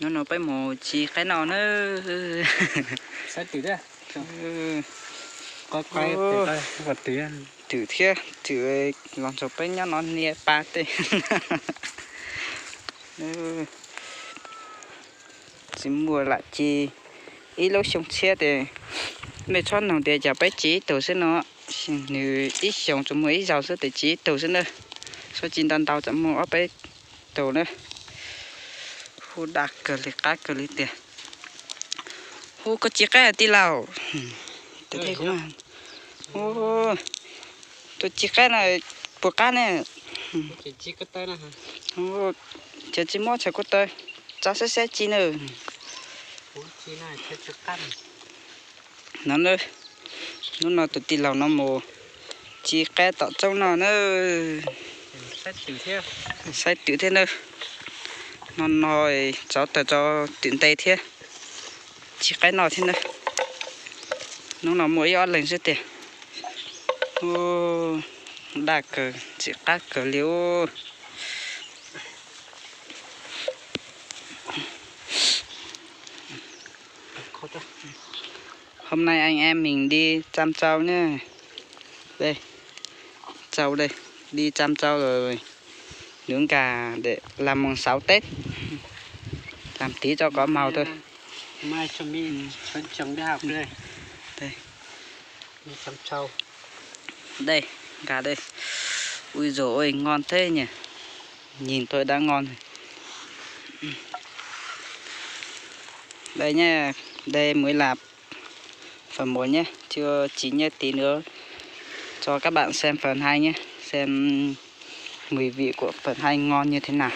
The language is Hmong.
Hnub no peb mus tsis qaib no na. Twm thiab, twm los ntsuag peb nyob no niaj pa tej. Tsis muaj lam ci ib lub xyoo tshiab tes mej txhob noog tias cas peb ci ib tug xwb no. Nws ib xyoos tsuas muaj ib zaug xwb tes ci ib tug xwb na. Txhob ci ntau ntau tsam muaj ob peb tug na. Hu daj kawg li qab kawg li tiag. Hu koj ci qaib tij laug. Tus ci qaib no puas qab ne? Ces tsis muab tshav kuv taw tsa sab sab ci na. No, hnub no tus tij laug no mus ci qaib tom tsob no na. Saib twm thiab na. No no tsov tawg tsov twm nte thiab. Ci qaib no thiab na. Hnub no muaj ib ob leeg xwb tiag. Daj kawg txim qab kawg li ub. Hôm nay anh em mình đi chăn trâu nhé. Đây, trâu đây, đi chăn trâu rồi nướng gà để làm mùng sáu Tết. Làm tí cho có màu thôi. Đây, gà đây. Ui dồi ôi, ngon thế nhỉ. Nhìn thôi đã ngon rồi. Đây nhé, đây mới là phần một nhé, chưa chín nhé, tí nữa cho các bạn xem phần hai nhé, xem mùi vị của phần hai ngon như thế nào.